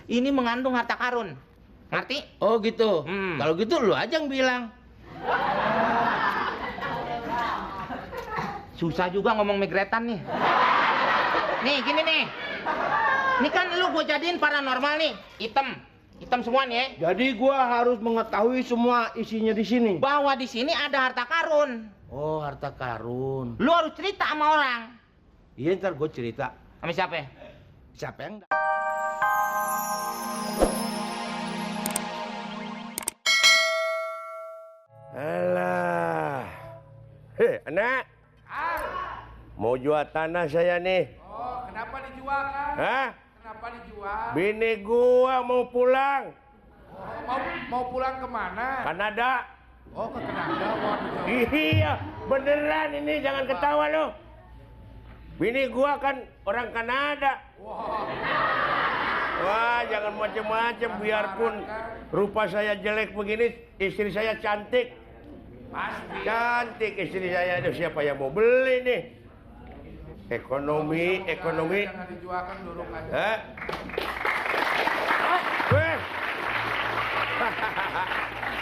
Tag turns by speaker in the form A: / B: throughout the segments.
A: ini mengandung harta karun. Ngerti?
B: Oh gitu. Kalau gitu lu aja yang bilang.
A: Susah juga ngomong megretan nih. Nih gini nih. Ini kan lu gue jadiin paranormal nih. Hitam semua nih ya.
B: Jadi gua harus mengetahui semua isinya di sini.
A: Bahwa di sini ada harta karun.
B: Oh, harta karun.
A: Lu harus cerita sama orang.
B: Iya, ntar gue cerita.
A: Sama siapa?
B: Siapa yang... Alah. Hei, anak. Mau jual tanah saya nih.
C: Oh, kenapa dijual, Kang?
B: Hah?
C: Kenapa dijual?
B: Bini gua mau pulang.
C: Mau pulang kemana?
B: Kanada.
C: Oh, ke Kanada. Waduh.
B: Iya, beneran ini, jangan ketawa lo. Bini gua kan orang Kanada. Wah, jangan macem-macem, biarpun rupa saya jelek begini, istri saya cantik.
C: Pasti.
B: Cantik istri saya, itu siapa yang mau beli nih? Ekonomi.
C: Jangan dijualkan dulu aja.
B: Hah? Weh.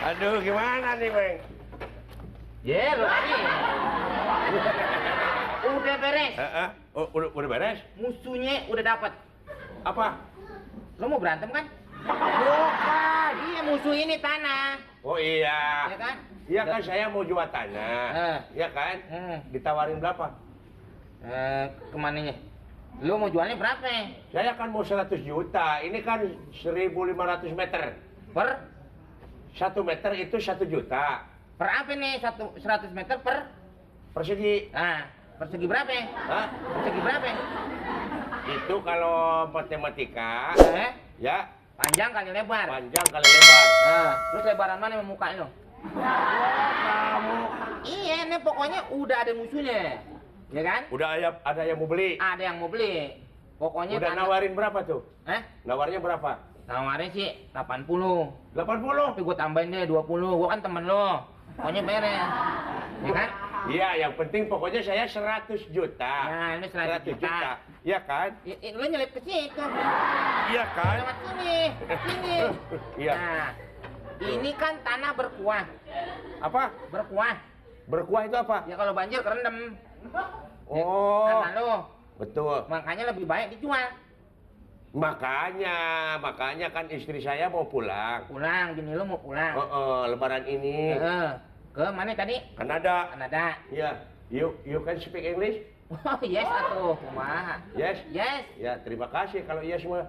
B: Aduh, gimana nih, Bang?
A: Ya, lu tadi. Udah beres.
B: Oh, udah beres?
A: Musuhnya udah dapat.
B: Apa?
A: Lo mau berantem kan?
B: Bukan.
A: Iya, musuh ini tanah.
B: Oh iya.
A: Ya kan?
B: Iya kan, saya mau jual tanah. Iya kan? Ditawarin berapa?
A: Kemananya? Lo mau jualnya berapa?
B: Saya kan mau 100 juta. Ini kan 1.500 meter.
A: Per?
B: 1 meter itu 1 juta.
A: Per apa nih? 100 meter per?
B: Persegi.
A: Nah, persegi berapa?
B: Hah?
A: Persegi berapa?
B: Itu kalau matematika, ya
A: Panjang kali lebar.
B: panjang kali lebar.
A: Nah, lu lebaran mana sama muka lo?
B: Kamu
A: Iya, nih pokoknya udah ada musuhnya. Ya kan?
B: udah ada yang mau beli.
A: Ada yang mau beli. Pokoknya
B: Udah nawarin berapa tuh? Nawarnya berapa?
A: Nawarin sih 80.
B: 80?
A: Tapi gue tambahin deh 20. Gue kan temen lo. Pokoknya beres. Ya kan?
B: Iya, yang penting pokoknya saya 100 juta.
A: Nah, ini 100 juta.
B: Iya kan?
A: Lo nyelip ke situ.
B: Iya kan?
A: Lewat sini. Sini.
B: Iya.
A: Nah, ini kan tanah berkuah.
B: Apa?
A: Berkuah.
B: Berkuah itu apa?
A: Ya kalau banjir kerendam.
B: Oh.
A: Tanah lo.
B: Betul.
A: Makanya lebih baik dijual.
B: Makanya kan istri saya mau pulang.
A: Pulang, bini lo mau pulang.
B: Lebaran ini.
A: Ke mana tadi?
B: Kanada.
A: Kanada.
B: Iya. You can speak English?
A: Oh yes atuh, kumaha?
B: Yes?
A: Yes.
B: Ya, terima kasih kalau yes mah.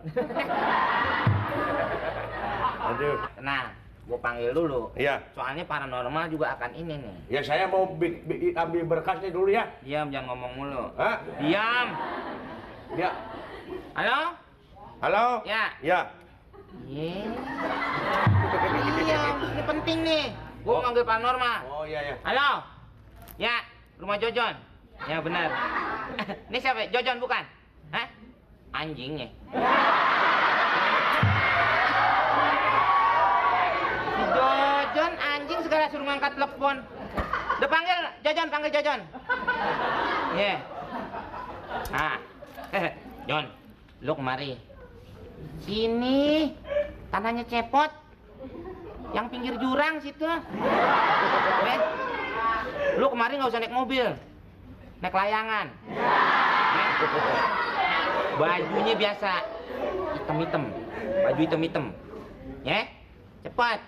B: Aduh.
A: Nah, gue panggil dulu.
B: Iya.
A: Soalnya paranormal juga akan ini nih.
B: Ya saya mau ambil berkasnya dulu ya.
A: Diam, jangan ngomong mulu.
B: Hah?
A: Diam.
B: Ya.
A: Halo?
B: Halo?
A: Ya.
B: Ya.
A: Iya. Diam, ini penting nih. Gue manggil paranormal.
B: Oh iya ya.
A: Halo? Ya, rumah Jojon. Ya benar. Ini siapa? Jojon bukan? Hah? Anjingnya. Si Jojon anjing segala suruh ngangkat telepon. Udah panggil Jojon. Iya. Nah. Jon, lu kemari. Sini. Tanahnya cepot. Yang pinggir jurang situ. Lu kemarin nggak usah naik mobil, naik layangan. Bajunya biasa, hitam-hitam, baju hitam-hitam. Ya, cepat,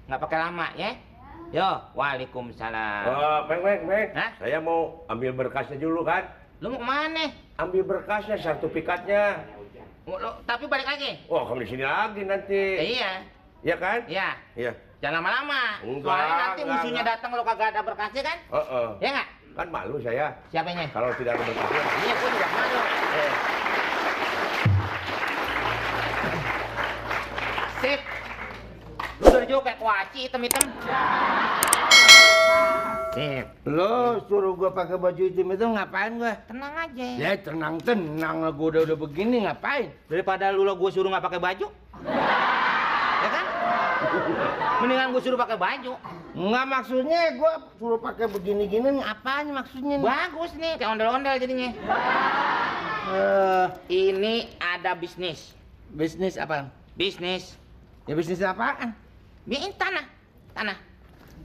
A: nggak pakai lama ya. Yo, waalaikumsalam.
B: Bang.
A: Hah?
B: Saya mau ambil berkasnya dulu kan.
A: Lu mau kemana?
B: Ambil berkasnya, sertifikatnya.
A: Tapi balik lagi.
B: Oh, kamu di sini lagi nanti.
A: Iya.
B: Iya kan?
A: Iya.
B: Iya.
A: Jangan lama-lama.
B: Enggak,
A: Soalnya nanti
B: enggak,
A: musuhnya datang lo kagak ada berkasnya kan? Ya nggak?
B: Kan malu saya.
A: Siapanya?
B: Kalau tidak ada berkasnya.
A: Iya, gue juga malu. Sip. Lu dari jauh kayak kuaci hitam-hitam. Sip.
B: Lo suruh gua pakai baju hitam itu ngapain gua?
A: Tenang aja.
B: Ya tenang lah, gua udah begini ngapain?
A: Daripada lu gue suruh nggak pakai baju. Ya kan? Mendingan gue suruh pakai baju.
B: Enggak, maksudnya gua suruh pakai begini-gini apaan maksudnya nih?
A: Bagus nih, kayak ondel-ondel jadinya. Ini ada bisnis.
B: Bisnis apa?
A: Bisnis.
B: Ya bisnis apaan?
A: Bikin tanah.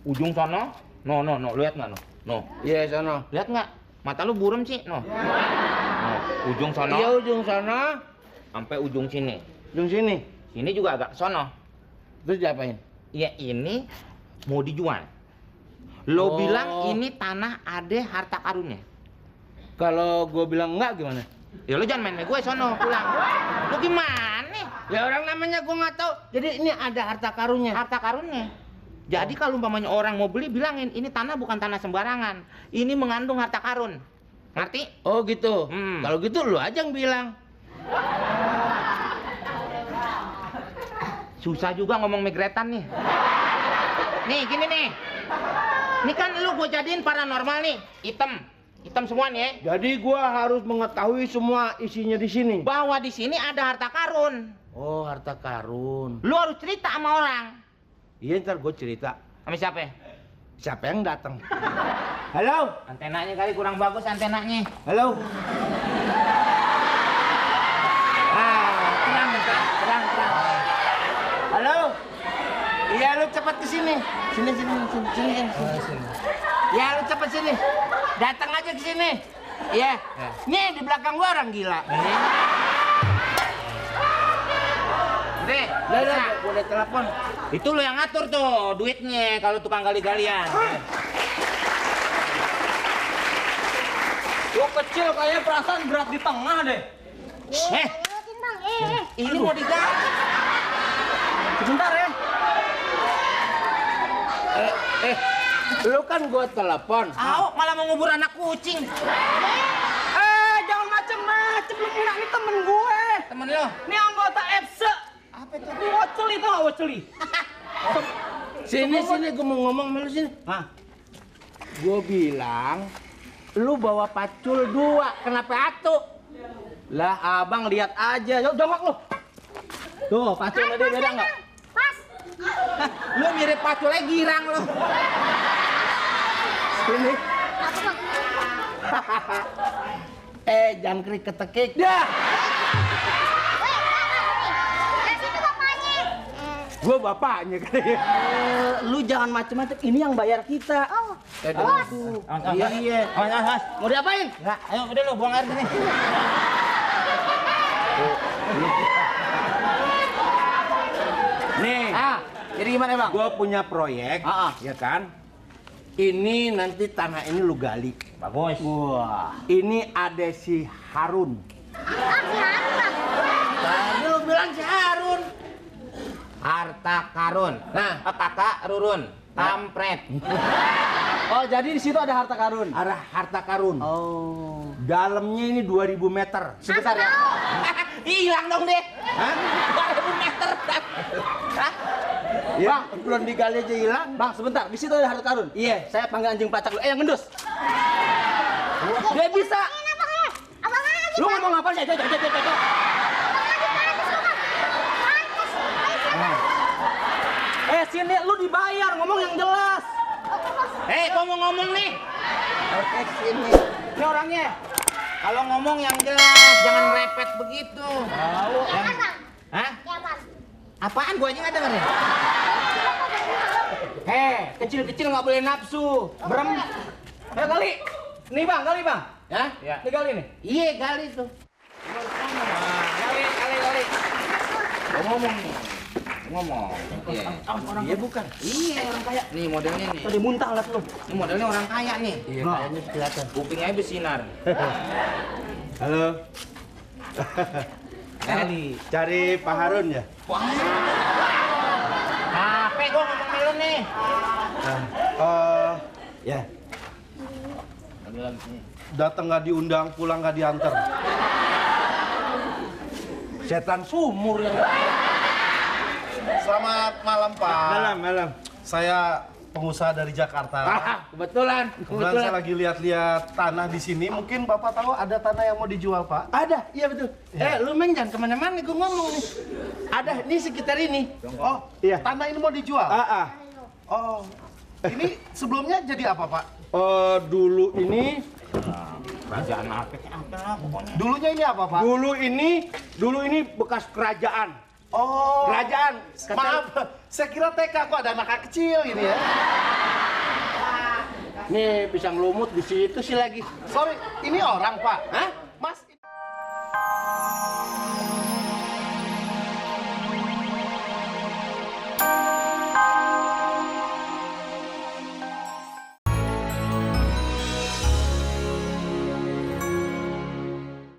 A: Ujung sono. No, lihat nggak no? No.
B: Iya sono.
A: Lihat nggak? Mata lu burem sih, no. No, ujung sono.
B: Iya ujung sono.
A: Sampai ujung sini.
B: Ujung sini.
A: Sini juga agak sono.
B: Terus diapain?
A: Ya ini mau dijual. Lo
B: Oh.
A: bilang ini tanah ada harta karunnya.
B: Kalau gue bilang enggak gimana?
A: Ya lo jangan main sama gue sono pulang. Lo gimana?
B: Ya orang namanya gue nggak tahu. Jadi ini ada harta karunnya.
A: Harta karunnya. Jadi kalau umpamanya orang mau beli bilangin ini tanah bukan tanah sembarangan. Ini mengandung harta karun. Ngerti?
B: Oh gitu.
A: Hmm.
B: Kalau gitu lu aja yang bilang.
A: Susah juga ngomong megretan nih. Nih gini nih. Ini kan lu gue jadiin paranormal nih. Hitam semua nih ya.
B: Jadi gue harus mengetahui semua isinya di sini.
A: Bahwa di sini ada harta karun.
B: Oh harta karun.
A: Lu harus cerita sama orang.
B: Iya ntar gue cerita.
A: Sama siapa?
B: Siapa yang datang? Halo.
A: Antenanya kali kurang bagus antenanya.
B: Halo. Terang. Halo. Iya lu cepat ke sini. Sini. Ya lu cepat sini. Datang aja ke sini. Iya. Nih di belakang gua orang gila.
A: Deh,
B: Udah, boleh telepon.
A: itu lo yang ngatur tuh duitnya kalau tukang gali-galian.
D: Gua kecil kayak perasaan berat di tengah deh.
A: Ini mau digali.
D: Sebentar ya.
B: Lu kan gua telepon.
A: Au, malah mau ngubur anak kucing.
D: Jangan macem-macem, lu kira ini temen gue.
A: Temen lo.
D: Ini anggota EPSE.
A: Apa itu?
D: Woceli tau gak Woceli?
B: Sini gua mau ngomong sama lu sini.
D: Hah?
B: Gua bilang lu bawa pacul 2, kenapa atu?
D: Lah abang lihat aja, yuk jongkok lu. Tuh, paculnya dia beda nggak?
A: Lu mirip paculnya girang lo.
B: Sini. Jangkrik ketekik.
D: Dah.
B: Gua bapaknya kali ya.
D: Lu jangan macem-macem, ini yang bayar kita.
B: Iya.
A: Awas.
D: Mau diapain?
A: Enggak, ayo udah lo buang air sini.
B: Nih,
D: Jadi gimana bang?
B: gua punya proyek, ya kan? Ini nanti tanah ini lu gali.
A: Bagus.
B: Wah, ini ada si Harun. Tadi lu bilang si Harun.
A: Harta karun.
B: Nah.
A: Kakak Rurun. Kampret.
D: Oh jadi di situ ada harta karun.
B: Ada harta karun.
D: Oh.
B: Dalamnya ini 2000 meter.
D: Sebentar ya.
A: Hilang dong deh.
B: Hah?
A: 2000 meter. Hah?
B: Ya, bang, belum digali aja hilang.
D: Bang sebentar, di situ ada harta karun.
B: Iya.
D: Saya panggil anjing pelacak dulu. Yang ngendus. Dia bisa. Lu ngomong apa sih? Sini lu dibayar, ngomong yang jelas.
A: Gua mau ngomong nih.
B: Oke, sini.
A: Ini orangnya. Kalau ngomong yang jelas, jangan repet begitu.
D: Tahu.
A: Hah? Apaan gua aja nggak denger ya?
D: Kecil-kecil nggak boleh nafsu. Berem. Ayo kali. Nih bang, kali bang.
A: Ya? Ya.
D: Nih kali nih.
A: Iya kali tuh.
D: Kali.
A: Gua ngomong nih. Ngomong. Iya.
B: Iya bukan.
A: Iya orang kaya. Nih modelnya nih.
D: Tadi muntah lah lu.
A: Ini modelnya orang kaya nih.
B: Iya, kayaknya kelihatan.
A: Kupingnya bersinar.
B: Halo.
D: Kali.
B: Cari Pak Harun ya?
A: Capek gua ngomong sama lu nih.
B: Ya. Datang nggak diundang, pulang nggak diantar. Setan sumur ya.
E: Selamat malam Pak.
B: Malam.
E: Saya pengusaha dari Jakarta.
B: Kebetulan.
E: Kebetulan saya lagi lihat-lihat tanah di sini. Mungkin Bapak tahu ada tanah yang mau dijual Pak?
B: Ada, iya betul.
E: Ya.
B: Lu Meng jangan kemana-mana, gue ngomong nih. Ada, ini sekitar ini.
E: Oh,
B: Iya.
E: tanah ini mau dijual? Oh, ini sebelumnya jadi apa Pak?
B: Dulu ini,
A: Kerajaan apa pokoknya.
E: Dulunya ini apa Pak?
B: dulu ini bekas kerajaan.
E: Oh.
B: Kerajaan.
E: Maaf, saya kira TK kok ada anak kecil ini ya.
B: Nih pisang lumut di situ sih lagi.
E: Sorry, ini orang Pak.
B: Hah?